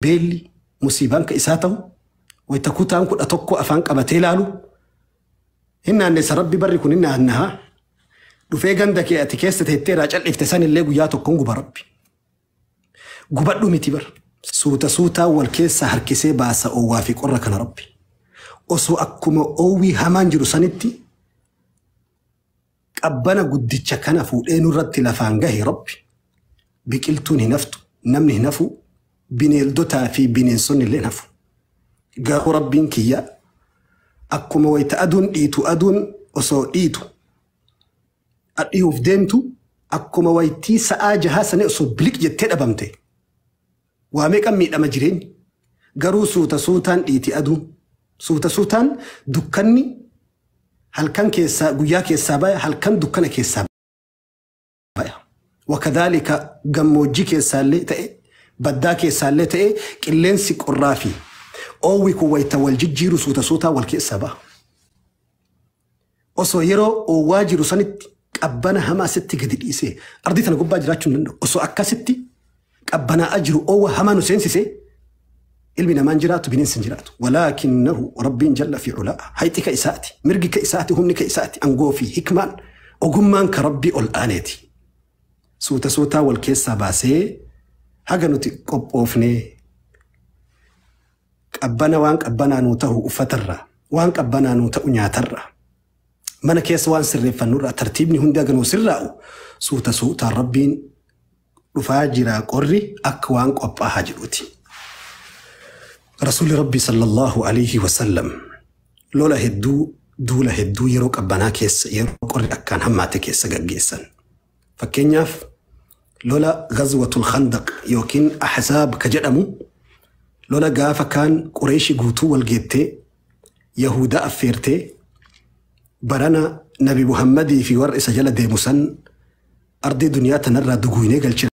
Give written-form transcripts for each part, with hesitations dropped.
Beelli musiibaan ka isaa ta'u wayta kutaan 11 afaan qabatee laalu hin naannessa. Rabbi barri kun hin naannaha dhufee ganda kee ati keessa teettee irraa cal'ifte sanillee guyyaa tokkoon guba. Rabbi gubadhu miti bar, suuta suutaa wal keessa harkisee baasa oowwaa fi qorra kana. Rabbi osoo akkuma oowwii hamaan jiru sanitti qabbana guddicha kana fuudhee nurratti lafaan gahe, Rabbi biqiltuun hin haftu, namni hin hafu, bineeldotaa fi bineensonni illee hin hafu. Garuu Rabbiin kiyya akkuma wayita aduun dhiitu, aduun osoo dhiitu dhihuuf deemtu, akkuma waytii sa'aa 6 sanii osoo biliq jettee dhabamte waa meeqan miidhama jireenya. Garuu suuta suutaan dhiiti aduun, suuta suutaan dukkanni halkan keessaa guyyaa keessaa baya, halkan dukkana keessaa baya. Wakadhaalika gammoojjii keessaallee ta'e, baddaa keessaallee ta'e, qilleensi qorraa fi oowwi kun wayita wal jijjiiru suuta suutaa wal keessaa ba'a. Osoo yeroo oowwaa jiru sanitti qabbana hamaa sitti gadi dhiisee ardii tana gubbaa jiraachuu hin danda'u. Osoo akkasitti qabbanaa'aa jiru oowwa hamaa nu seensisee ilmi namaan jiraatu, bineensi hin jiraatu. Walaakinnahu Rabbiin jalla fi culaa hayxi ka isaati, mirgi ka isaati, humni ka isaati, angoo fi hikmaan ogummaan ka Rabbii ol aaneeti. Suuta suutaa wal keessaa baasee haga nuti qophoofnee qabbana, waan qabbanaa nuu ta'u uffatarraa, waan qabbanaa nuu ta'u nyaatarraa, mana keessa waan sirreeffannurraa tartiibni hundi haga nuu sirraa'u suuta suutaan Rabbiin dhufaa jira, qorri akka waan qophaahaa jedhuuti. Rasuulli Rabbii sallallahu alayhi wasallam lola hedduu, duula hedduu yeroo qabbanaa keessa, yeroo qorri akkaan hammaate keessa gaggeessan. Fakkeenyaaf lola Ghazwatul Khandaq yookiin Ahzaab ka jedhamu, lola gaafa kaan Qureeshi guutuu wal geettee Yahudaa affeertee barana Nabi Muhammadii fi warra isa jala deemu san ardii duniyaa tanarraa duguynee galchina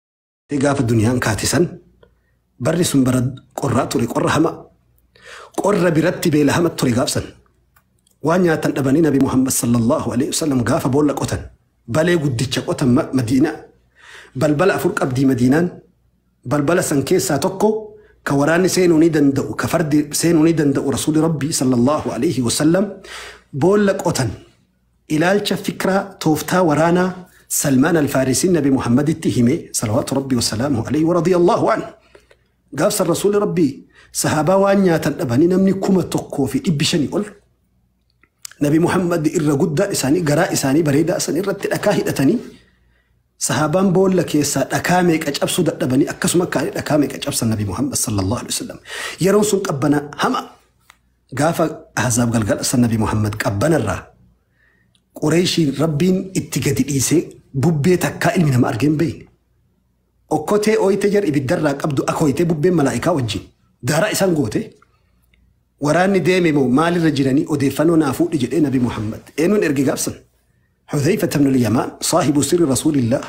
gaafa duniyaan kaate san, barri sun bara qorraa ture, qorra hamaa. Qorra biratti beela hama ture gaafsan. Waan nyaatan dhabanii Nabi Muhammad sallallahu alaihi wasallam gaafa boolla qotan, balee guddicha qotan Madiinaa. Balbala afur qabdii Madiinaan. Balbala san keessaa tokko ka waraanni seenuu ni danda'u, ka fardi seenuu ni danda'u. Rasuuli Rabbii sallallahu alaihi wasallam boolla qotan. Ilaalcha fikraa tooftaa waraanaa Salmaan Alfaarisiin Nabi Muhammaditti hime salawaatu Rabbii wasalaamuhu alaihi wa radiyallahu anhu. Gaafsan Rasuuli Rabbii sahaabaa waan nyaatan dhabanii namni 1500 ol Nabi Muhammad irra guddaa isaanii garaa isaanii bareedaa san irratti dhakaa hidhatanii, sahaabaan boolla keessaa dhakaa meeqa cabsuu dadhabanii akkasuma kaanii dhakaa meeqa cabsan Nabi Muhammad sallallahu alaihi wasallam. Yeroon sun qabbana hama. Gaafa Ahzaab galgala san Nabi Muhammad qabbanarraa Qureeshiin Rabbiin itti gadi dhiisee bubbee takkaa ilmi nama argee hin beekne. Okkotee ooyitee jar ibiddarraa qabdu akooyitee bubbeen malaa'ikaa wajjin daaraa isaan goote. Waraanni deeme moo maalirra jiranii odeeffannoo naa fuudhi jedhee Nabi Muhammad. Eenyuun erge gaafsan? Hudhayfa ibn al-Yamaan, saahibu sirri Rasuulillah.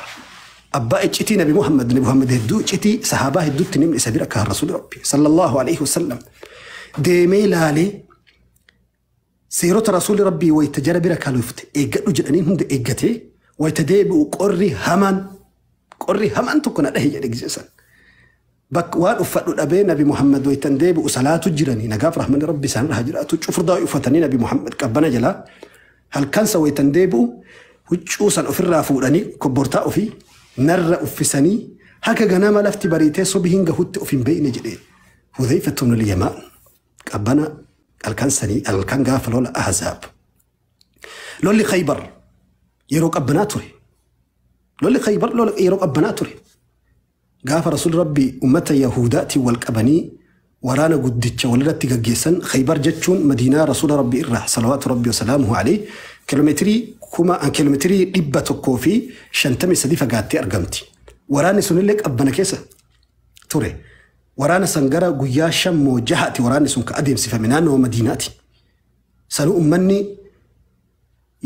Abbaa iccitii Nabi Muhammad, Nabi Muhammad hedduu iccitii sahaabaa hedduutti nimni isa bira kahan Rasuuli Rabbi sallallahu alaihi wasallam. Deemee laalee seerota Rasuulli Rabbii wayita jara bira kalufte eeggadhu jedhanii hunda eeggatee wayita deebi'u qorri hamaan tokko na dhahe jedhe gise san. Bakka waan uffadhu dhabee Nabi Muhammad wayitan deebi'u salaatu jiranii, nagaaf rahmanni Rabbi isaan irra jiraatu, cufurdaa uffatanii Nabi Muhammad qabbana jalaa halkansa wayitan deebi'u huccuu san ofirraa fuudhanii kobbortaa ofii narra uffisanii haga ganama lafti bariitee sobi hin gahutti of hin beekne jedhe Hudhayfatu ibn al-Yamaan qabbana halkan sanii, halkan gaafa lola Ahzaab. Lolli Khaybar yeroo qabbanaa ture. Lolli Khaybar lola yeroo qabbanaa ture. Gaafa Rasuul Rabbii ummata Yahudaatiin wal qabanii waraana guddicha walirratti gaggeessan, Khaybar jechuun Madiinaa Rasuula Rabbii irraa salawaatu Rabbii wasalaamuhu alayhi kiiloomeetirii 153 fagaattee argamti. Waraanni sunillee qabbana keessa ture. Waraana san gara guyyaa 5 moo 6ti waraanni sun ka adeemsifame naannoo Madiinaati. Sanuu ummanni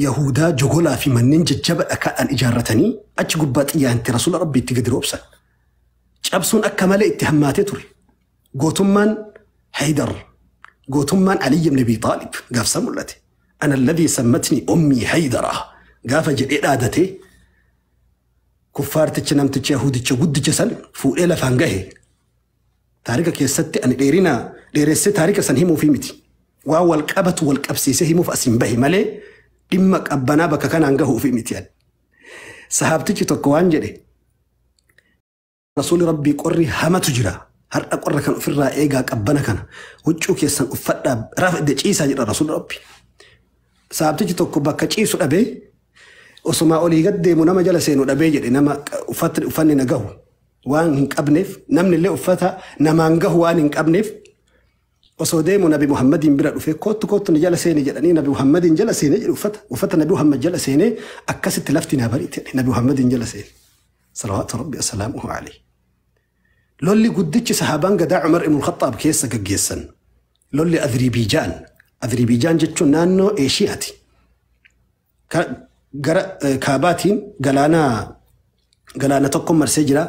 Yahudaa jogolaa fi manneen jajjaba dhakaadhaan ijaarratanii achi gubbaa xiyyaanti Rasuula Rabbii itti gadi roobsan. Cabsuun akka malee itti hammaatee ture. Gootummaan Haydar, gootummaan Ali ibn Abi Xaalib gaafsa mul'ate. "Ana alladhii sammatni ummii Haydara" gaafa jedhee dhaadatee kuffaarticha namticha Yahudicha guddicha san fuudhee lafaan gahe. Taarika keessatti ani dheerina dheeressee taarika san himuufi miti. Waan wal qabatu wal qabsiisee himuuf as hin bahe malee dhimma qabbanaa bakka kanaan gahuufi miti. Sahaabtichi tokko waan jedhe, Rasuulli Rabbii qorri hamatu jira. Har'a qorra kan ofirraa eegaa, qabbana kana huccuu keessan uffadhaa rafa ciisaa jedha Rasuulli Rabbi. Sahaabtichi tokko bakka ciisu dhabee osuma olii gad deemu nama jala seenu dhabee jedhe, nama uffanni na gahu waan hin qabneef, namni illee uffata namaan gahu waan hin qabneef, osoo deemu Nabi Muhammadiin bira dhufee, "Koottu, koottu, na jala seeni" jedhanii Nabi Muhammadiin jala seenee jedhe. Uffata Nabi Muhammad jala seenee, "Akkasitti lafti naa bariite" jedhe. Nabi Muhammadiin jala seene. Salawaatu Rabbi assalaamuhu alayhi. Lolli guddichi sahaabaan gadaa Umar ibn Khattaab keessa gaggeessan lolli Adribiijaan. Adribiijaan jechuun naannoo Eeshiyaati. Gara kaabaatiin galaana tokko marsee jira.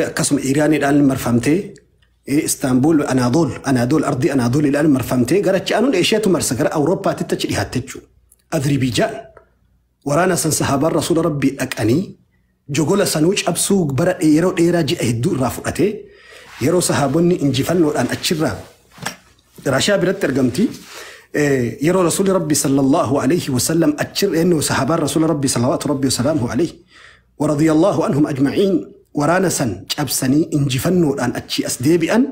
Akkasuma Iraaniidhaan marfamtee, Istaanbul, Anaadool, ardii Anaadooliidhaan marfamtee, gara achi aanuun Eeshiyaatu marsa, gara Awurooppaatitti achi dhiyaatte jechuudha. Adribiijaan waraana san sahaabaan Rasuula Rabbii dhaqanii jogola sanuu cabsuu bara yeroo dheeraa ji'a hedduu irraa fudhatee, yeroo sahaabonni injifannoodhaan achirraa Raashiyaa biratti argamti. Yeroo Rasuulli Rabbi sallallahu alayhi wasallam achirra ennoo sahaabaan Rasuula Rabbi salawaatu Rabbi wasalaamuhu alayhi wa radiyallahu anhum ajma'iin waraana san cabsanii injifannoodhaan achi as deebi'an,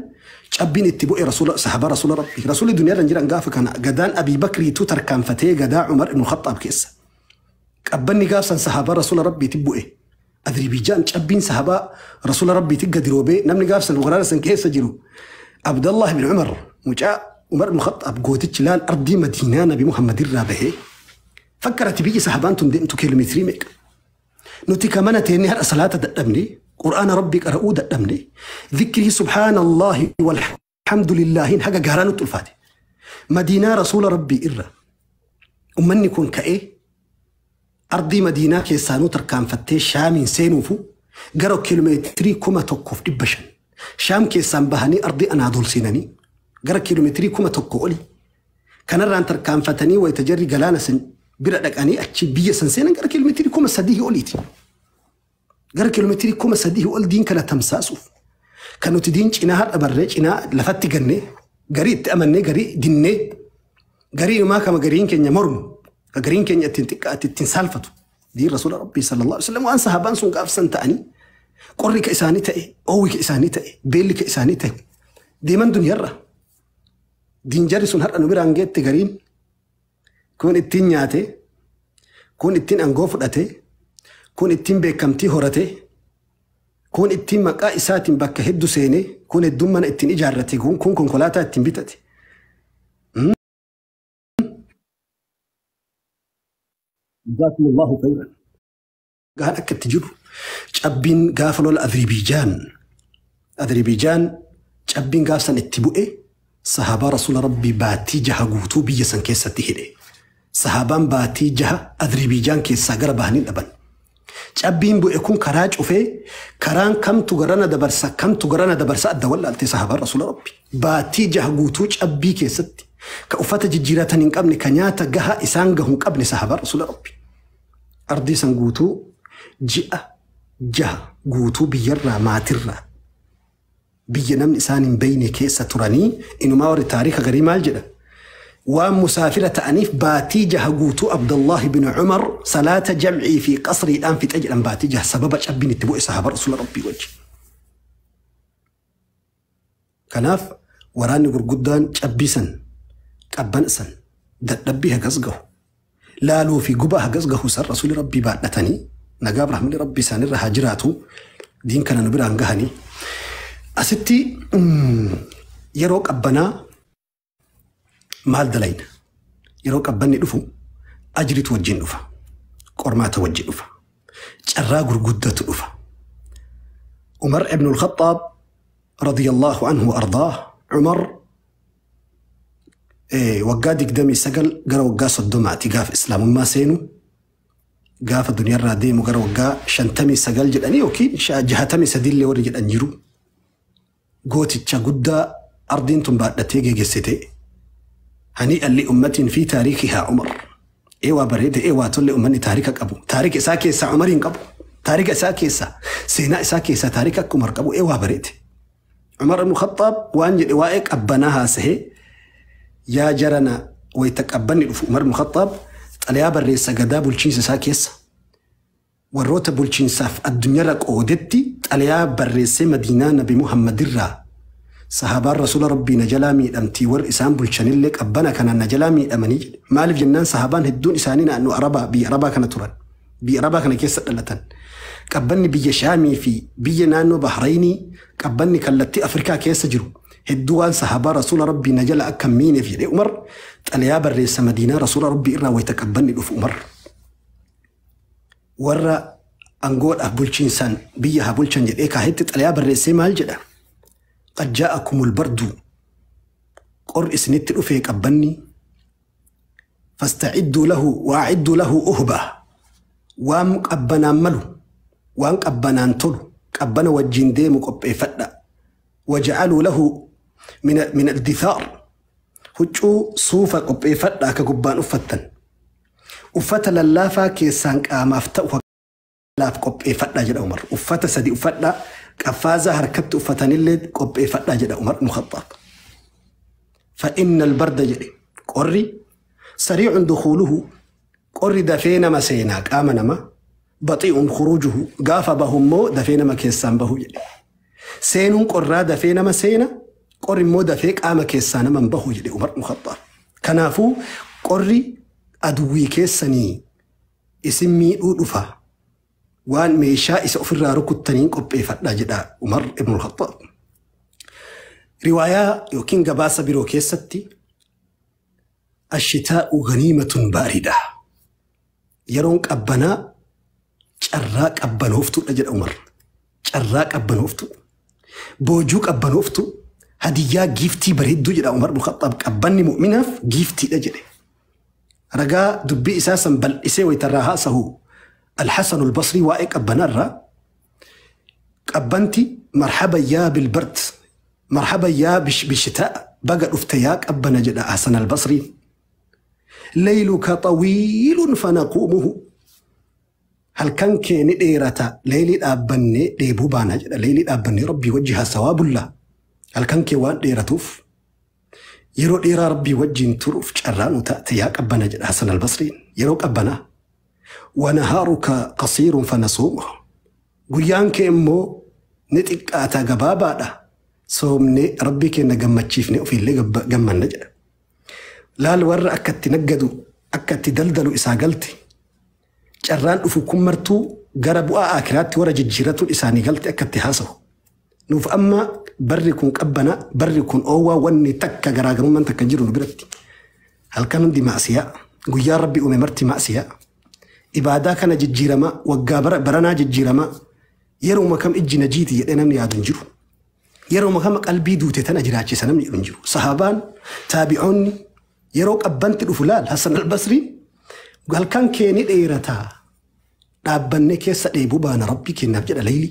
cabbiin itti bu'e rasuula sahaabaa Rasuula Rabbi. Rasuulli duniyaarra jiran gaafa kana gadaan Abii Bakriitu tarkaanfatee gadaa Umar ibn Khattaab keessa. Qabbanni gaafsan sahaabaa Rasuula Rabbiitti bu'e. Adribiijaan cabbiin sahaabaa Rasuula Rabbiitti gadi roobee, namni gaafsan waraana san keessa jiru Abdallah ibn Umar, mucaa Umar ibn Khattaab gootichi. Laal, ardii Madiinaa Nabi Muhammad irraa bahee fakkarati biyyi sahaabaan tun deemtu kiiloomeetirii meeqa? Nuti ka mana teennee har'a salaata dadhabne, Qur'aana Rabbii qara'uu dadhabne, dhikrii subhaanallahi walhamdulillaahiin haga gaaraa nutti ulfaate. Madiinaa Rasuula Rabbii irra ummanni kun ka'ee ardii Madiinaa keessaanuu tarkaanfattee Shaamiin seenuufu gara kiiloomeetirii 1500. Shaam keessaan bahanii ardii Anaadool seenanii gara kiiloomeetirii 1000 oli. Kanarraan tarkaanfatanii wayita jarri galaana san bira dhaqanii achi biyya san seenan gara kiiloomeetirii 3000 oliiti. Gara kiiloomeetirii 3000 ol diin kana tamsaasuuf. Kan nuti diin cinaa har'a barree cinaa lafatti gannee, garii itti amannee, garii dinnee, garii inumaa kama gariin keenya mormu, ka gariin keenya ittiin xiqqaatti ittiin saalfatu. Diin Rasuula Rabbii sallallahu alaihi wasallam waan sahabaan sun gaafsan ta'anii, qorri ka isaanii ta'e, oowwi ka isaanii ta'e, beelli ka isaanii ta'e, deeman duniyarra. Diin jarri sun har'a nu biraan geette gariin kun ittiin nyaate, kun ittiin aangoo fudhate, kun ittiin beekamtii horate, kun ittiin maqaa isaatiin bakka hedduu seene, kun hedduun mana ittiin ijaarrate, kun konkolaataa ittiin bitate. Jazakumullahu khairan. Gahaan akka itti jiru cabbiin gaafa lola Adribiijaan cabbiin gaafsan itti bu'e sahaabaa Rasuula Rabbii baatii 6 guutuu biyya san keessatti hidhe. Sahaabaan baatii 6 Adribiijaan keessaa gara bahanii dhaban. Cabbiin bu'e kun karaa cufee, karaan kamtu garana dabarsa, kamtu garana dabarsa adda wallaalte sahaabaan Rasuula Rabbi. Baatii 6 guutuu cabbii keessatti ka uffata jijjiiratan hin qabne, ka nyaata gahaa isaan gahu hin qabne sahaabaan Rasuula Rabbi. Ardii san guutuu ji'a 6 guutuu biyyarraa, maatirraa, biyya namni isaan hin beeyne keessa turanii, inumaa warri taarika garii maal jedha? Waan musaafira ta'aniif baatii 6 guutuu Abdullahi bin Umar salaata jamcii fi qasriidhaan fixe jedhan, baatii 6 sababa cabbiin itti bu'e sahaaba Rasuula Rabbii wajji. Kanaaf waraanni gurguddaan cabbii san, qabban san, dadhabbii hagas gahu, laaluu fi gubaa hagas gahu san Rasuulli Rabbii baadhatanii, nagaa rahmanni Rabbii isaanirra haa jiraatu, diin kana nu biraan gahanii. Asitti yeroo qabbanaa maal dalayna? Yeroo qabbanni dhufu ajritu wajjin dhufa. Qormaata wajjin dhufa. Carraa gurguddatu dhufa. Umar ibn al-Khattaab radiyallahu anhu wa ardaah, Umar waggaa 29 gara waggaa 30ti gaafa islaamummaa seenu. Gaafa duniyaarraa deemu gara waggaa 59 jedhanii yookiin 63 illee warri jedhan jiru. Gooticha guddaa ardiin tun baadhatee geggeessite. Hanii'an li ummatiin fi taariikihaa Umar. Eewaa bareede, eewaa tolle, ummanni taarika qabu. Taarika isaa keessaa Umar hin qabu. Taarika isaa keessaa, seenaa isaa keessaa taarika akka Umar qabu eewaa bareede. Umar ibn Khattaab waan jedhe waa'ee qabbanaa haasahee yaa jarana wayita qabbanni dhufu Umar ibn Khattaab xalayaa barreessa gadaa bulchiinsa isaa keessa warroota bulchiinsaaf addunyaarra qoodetti xalayaa barreessee Madiinaa Nabi Muhammadirraa sahaabaan rasuula rabbii na jalaa miidhamtii warri isaan bulchanillee qabbana kanaan na jalaa miidhamanii jedhe. Maaliif jennaan sahaabaan hedduun isaanii naannoo Arabaa biyya Arabaa kana turan. Biyya Arabaa kana keessa dhalatan. Qabbanni biyya Shaamii fi biyya naannoo Bahrainii qabbanni kallattii Afrikaa keessa jiru hedduu waan sahaabaa rasuula rabbii na jala akka hin miineef jedhee Umar xalayaa barreessa Madiinaa rasuula rabbii irraa wayita qabbanni dhufu Umar. Warra angoodhaaf bulchiinsaan biyya haa bulchan jedhee kaahetti xalayaa barreessee maal jedha? Qad jaa'akumul bardu qorri isinitti dhufee qabbanni fastacidduu lahu waacidduu lahu uhba waan qabbanaan malu waan qabbanaan tolu qabbana wajjin deemu qopheeffadha wajacaluu lahu min aldithaar huccuu suufa qopheeffadha akka gubbaan uffattan uffata lallaafaa keessaan qaamaaf ta'u laaf qopheeffadha jedha Umar. Uffata sadi uffadha qaffaaza harkatti uffatanillee qopheeffadha jedha Umar ibn Khattaab. Fa'inna albarda jedhe qorri sariicun dukuuluhu qorri dafee nama seenaa qaama nama baxi'un khuruujuhu gaafa bahummoo dafee nama keessaan bahu jedhe. Seenuun qorraa dafee nama seena qorri immoo dafee qaama keessaa nama hin bahu jedhe Umar ibn Khattaab. Kanaafuu qorri aduwwii keessanii isin miidhuu dhufa. Waan meeshaa isa ofirraa rukuttaniin qopheeffadhaa jedha Umar ibn Khattaab. Riwaayaa yookiin gabaasa biroo keessatti ashitaa'u ganiimatun baarida. Yeroon qabbanaa carraa qabbanooftuudha jedha Umar. Carraa qabbanooftu. Boojuu qabbanooftu. Hadiyyaa giiftii bareedduu jedha Umar ibn Khattaab. Qabbanni mu'minaaf giiftiidha jedhe. Ragaa dubbii isaa san bal'isee wayitarraa haasahu الحسن البصري وائق أبنرة قبنتي مرحبا يا بالبرد مرحبا يا بالشتاء بقى افتياك أبنا جدا حسن البصري ليلك طويل فنقومه هل كان كي نديرتا ليلي أبني ديبوبانا جدا ليلي أبني ربي وجهها ثواب الله هل كان كي وان ديرتوف يرو ديرا ربي وجه تروف جرانو تأتياك أبنا جدا حسن البصري يروك أبنا ونهارك قصير فنصومه guyyaan kee immoo ni xiqqaata gabaabaadha soomnee rabbii keenya gammachiifne ofiillee gammanna jedha. Laal warra akka itti naggadu akka itti daldalu isaa galte carraan dhufu kun martuu gara bu'aa akiraatti warra jijjiiratuun isaanii galte akka itti haasawu. Nuuf amma barri kun qabbana barri kun oowwaa wanni takka garaagarummaan takka jiru nu biratti. Halkan hundi maasiyaa guyyaan rabbi uume marti maasiyaa. Ibaadaa kana jijjiirama waggaa baranaa jijjiirama yeroo kam ijji na jiiti jedhee namni yaadu hin jiru. Yeroo kam qalbii duute tana jiraachisa namni jedhu hin jiru. Sahaabaan taabi'oonni yeroo qabbanti dhufu laal Hassan al-Basri halkan kee ni dheerataa dhaabbannee keessa dheebuu baana rabbii kennaaf jedha leeyli.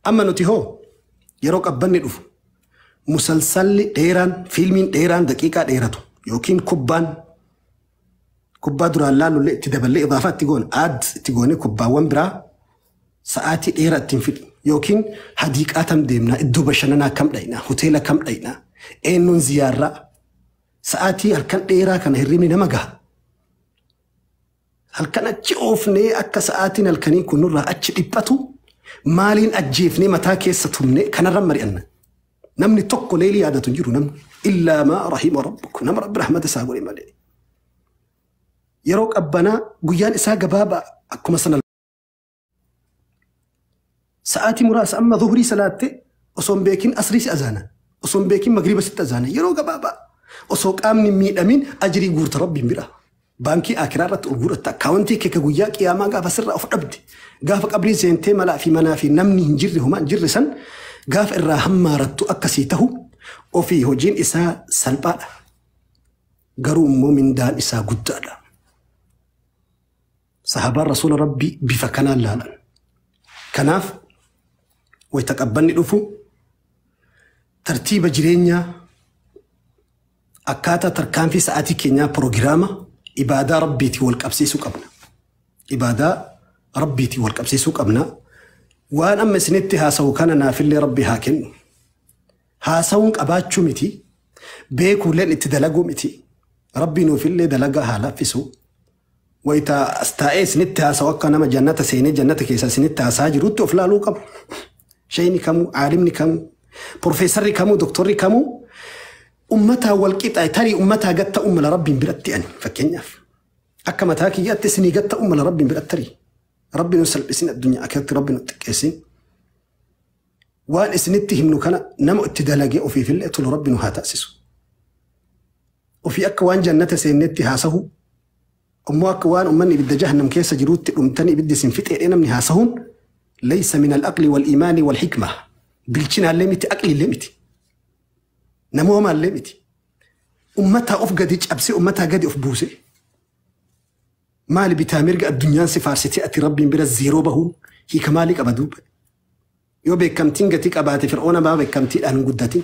Amma nuti hoo yeroo qabbanni dhufu musalsalli dheeraan fiilmiin dheeraan daqiiqaa dheeratu yookiin kubbaan kubbaa duraan laalullee itti daballee idaafaa itti goone aad itti goone kubbaawwan biraa sa'aatii dheeraa ittiin fidhu yookiin hadiiqaa tam deemnaa iddoo bashannanaa kam dhaqnaa hoteela kam dhaqnaa eenyuun ziyaarraa sa'aatii halkan dheeraa kana hirribni nama gaha. Halkan achi oofnee akka sa'aatiin halkanii kun nurraa achi dhiphatu maaliin ajjeefnee mataa keessa tumnee kanarra mari'anna. Namni tokko leelii yaadatu hin jiru namni illaa maa rahima rabbuk nama rabbi rahmata isaa godhe malee. Yeroo qabbanaa guyyaan isaa gabaabaa akkuma sana sa'aatii muraasa amma zuhurii salaatte osoo hin beekin asrii si azaana osoo hin beekin magriba sitti azaana yeroo gabaabaa osoo qaamni miidhamin ajrii guurta rabbiin bira baankii akiraa irratti ol guuratta akkaawwantii kee guyyaa qiyaamaa gaafa sirraa of dhabde gaafa qabrii seentee malaa fi manaa fi namni hin jirre homaa hin jirre san gaafa irraa hammaarattu akkasii tahu ofii hojiin isaa salphaadha garuu immoo mindaan isaa guddaadha. Sahaabaan rasuula rabbii bifa kanaan laalan. Kanaaf wayita qabbanni dhufu tartiiba jireenyaa akkaataa tarkaanfii sa'aatii keenyaa piroogiraama ibaadaa rabbiitii wal qabsiisuu qabna. Ibaadaa rabbiitii wal qabsiisuu qabna. Waan amma isinitti haasa'u kana naafillee rabbi haa kennu. Haasawuun qabaachuu miti. Beekuulleen itti dalaguu miti. Rabbi nuufillee dalagaa haa laaffisu. Wayita as taa'ee isinitti haasa'u akka nama jannata seenee jannata keessa isinitti haasa'aa jirutti of laaluu qabu. Shayni kamuu, aalimni kamuu, profeesarri kamuu, doktorri kamuu ummataa wal qixaa tarii ummataa gad ta'uu mala Rabbiin biratti ani fakkeenyaaf. Akka mataa kiyyaatti isinii gad ta'uu mala Rabbiin biratti tarii. Rabbi nu salphisin addunyaa akkatti Rabbi nu xiqqeessin. Waan isinitti himnu kana nama itti dalagee ofiifillee tolu Rabbi nu haa taasisu. Ofii akka waan jannata seennetti haasahu ammoo akka waan ummanni ibidda jahannam keessa jiruutti dhumtanii ibiddi isin fixeedhee namni haasahuun laysa min al-aqli wal-imaani wal-hikma. Bilchinaallee miti, aqliillee miti. Namoomaallee miti. Ummataa of gadi cabsee ummataa gadi of buuse. Maali bitaa mirga addunyaan si faarsitee ati Rabbiin bira zeeroo bahuun hiika maalii qaba duuba? Yoo beekamtiin gatii qabaate Fir'oona maa beekamtiidhaan hin guddatin?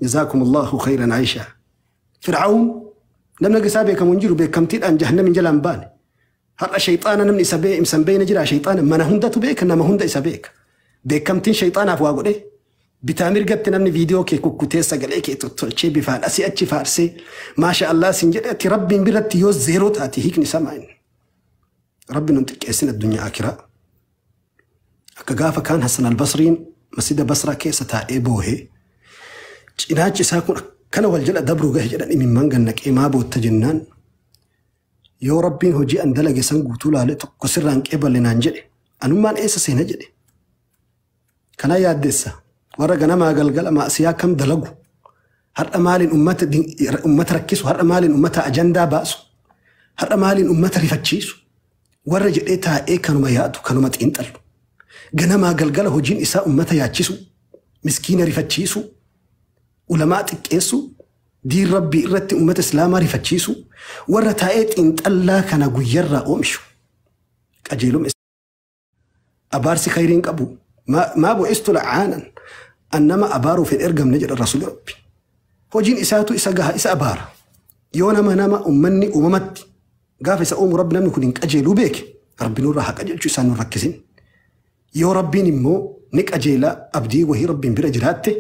Jazaakumullahu khayran Aisha. Fir'aawun namni isaa beekamu hin jiru beekamtiidhaan jahannamin jalaan baane. Har'a shayxaana namni isa bee imsan beeyne jira shayxaana mana hundatu beeka nama hunda isa beeka. Beekamtiin shayxaanaaf waa godhe. Bitaa mirgatti namni viidiyoo kee kukkutee sagalee kee tottolchee bifaan asii achi faarsee maasha Allah sin jedhe ati Rabbiin biratti yoo zeeroo taate hiikni isaa maal? Rabbi nun xiqqeessin addunyaa akiraa. Akka gaafa kaan Hassan al-Basriin masjida Basraa keessa taa'ee boohee cinaachi isaa kun akkana wal jala dabruu gahe jedhan imimmaan gannaqee maa bootta jennaan yoo Rabbiin hojii an dalage san guutuu laale tokko sirraan qeeballe naan jedhe anummaan eessa seena jedhe. Kanaa yaaddeessa warra ganamaa galgala maasiyaa kam dalagu har'a maaliin ummata rakkisu har'a maaliin ummata ajandaa baasu har'a maaliin ummata rifachiisu warra jedhee taa'ee kanuma yaadu kanuma xiinxallu. Ganamaa galgala hojiin isaa ummata yaachisu, miskiina rifachiisu, ulamaa xiqqeessu, diin Rabbii irratti ummata islaamaa rifachiisu, warra taa'ee xiinxallaa kana guyyarraa oomishu. Qajeeluma abaarsi khayriin qabu. Maa bu'istu la'aanan an nama abaaruuf hin ergamne jedha Rasuulli Rabbi. Hojiin isaatu isa gaha isa abaara. Yoo nama ummanni uumamatti gaafa isa uumu Rabbi namni kun hin qajeeluu beeke Rabbi nurraa haa qajeelchu isaan nun rakkisin. Yoo Rabbiin immoo ni qajeela abdii wahii Rabbiin bira jiraatte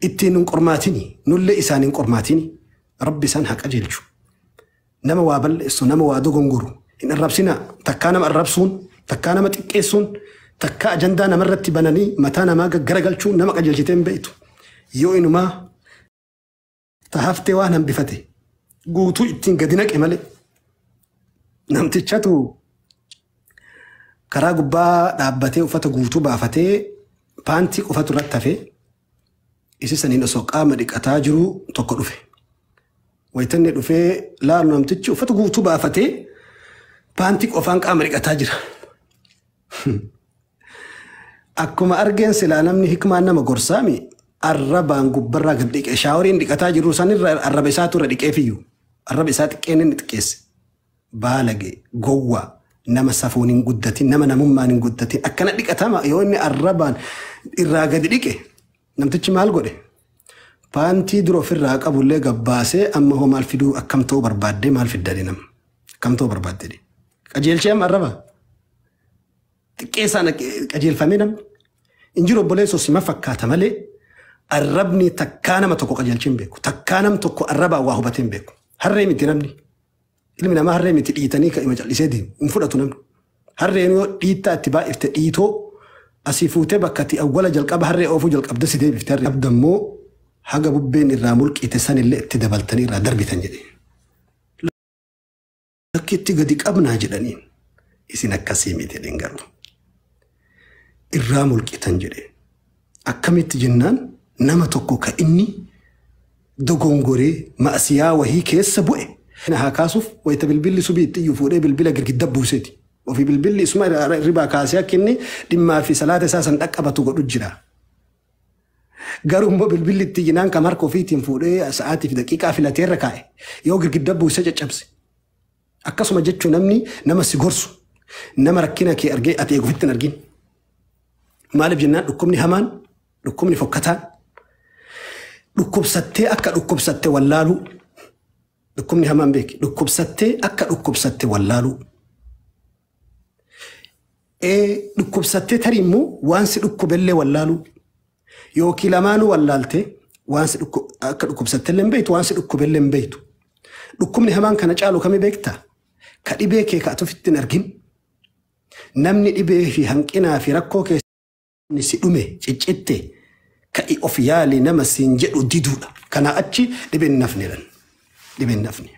ittiin nun qormaatini nullee isaan hin qormaatini Rabbi isaan haa qajeelchu. Nama waa balleessu nama waa dogongoru hin arrabsinaa takkaa nama arrabsuun takkaa nama xiqqeessuun takkaa ajandaa namarratti bananii mataa namaa gaggaragalchuun nama qajeelchitee hin beektu. Yoo inumaa tahaftee waan hambifate guutuu ittiin gadi naqe malee namtichatu karaa gubbaa dhaabbatee uffata guutuu baafatee paantii qofatu irratti hafee isi saniin osoo qaama dhiqataa jiru tokko dhufe. Wayitanni dhufee laalu namtichi uffata guutuu baafatee paantii qofaan qaama dhiqataa jira. Akkuma argeen silaa namni hikmaan nama gorsaami arrabaan gubbarraa gad dhiqe shaaworiin dhiqataa jiru sanirra arraba isaatu irra dhiqeefiyyuu arraba isaa xiqqeen inni xiqqeesse. Baalage gowwaa nama safuun hin guddatin nama namummaan hin guddatin akkana dhiqatama yoo inni arrabaan irraa gadi dhiqe namtichi maal godhe paantii dura ofirraa qabullee gabbaasee amma hoo maal fiduu akkam ta'uu barbaaddee maal fiddadhe nama akkam ta'uu barbaaddee qajeelchee amma arraba xiqqeessaan qajeelfamee namni injiru obboleessoo sima fakkaata malee arrabni takkaa nama tokko qajeelchee hin beeku takkaa nam tokko arrabaan waa hubatee hin beeku harree miti namni. Ilmi namaa harree miti dhiitanii kan ima callisee deemu hin fudhatu namni. Harreen yoo dhiittaa itti baay'ifte dhiitoo asii fuutee bakka itti awwala jalqaba harree oofuu jalqabde si deebifte harree. Abdammoo haga bubbeen irraa mulqite sanillee itti dabaltanii irraa darbitan jedhe. Lakki itti gadi qabnaa jedhaniin isin akkasii miti jedheen garuu. Irraa mulqitan jedhe. Akkamitti jennaan nama tokko ka inni dogongoree ma'asiyaa wahii keessa bu'e. Haa kaasuuf wayita bilbilli subii itti iyyuu fuudhee bilbila girgidda buuseeti. Ofii bilbilli isuma ribaa kaasee akka inni dhimmaa fi salaata isaa san dhaqqabatu godhu jira. Garuu immoo bilbilli itti iyyinaan kan harka ofiitiin fuudhee sa'aatii fi daqiiqaa filatee irra kaa'e yoo girgidda buusee caccabse. Akkasuma jechuun namni nama si gorsu nama rakkina kee argee ati eegufitti hin argin. Maaliif jennaan dhukkubni hamaan dhukkubni fokkataan dhukkubsattee akka dhukkubsatte wallaaluu. Dhukkubni hamaan beeki. Dhukkubsattee akka dhukkubsatte wallaaluu. Dhukkubsattee tarii immoo waan si dhukkubellee wallaaluu. Yookiin lamaanuu wallaaltee Waan si akka dhukkubsattellee hin beektu, waan si dhukkubellee hin beektu. Dhukkubni hamaan kana caalu kami beektaa? Ka dhibee kee ka ati ofitti hin argin. Namni dhibee fi hanqinaa fi rakkoo keessa si dhume ciccitte ka'i of yaali nama siin jedhu diduudha. Kanaa achi dhibeen nafne jedhan. Dhibeen nafne.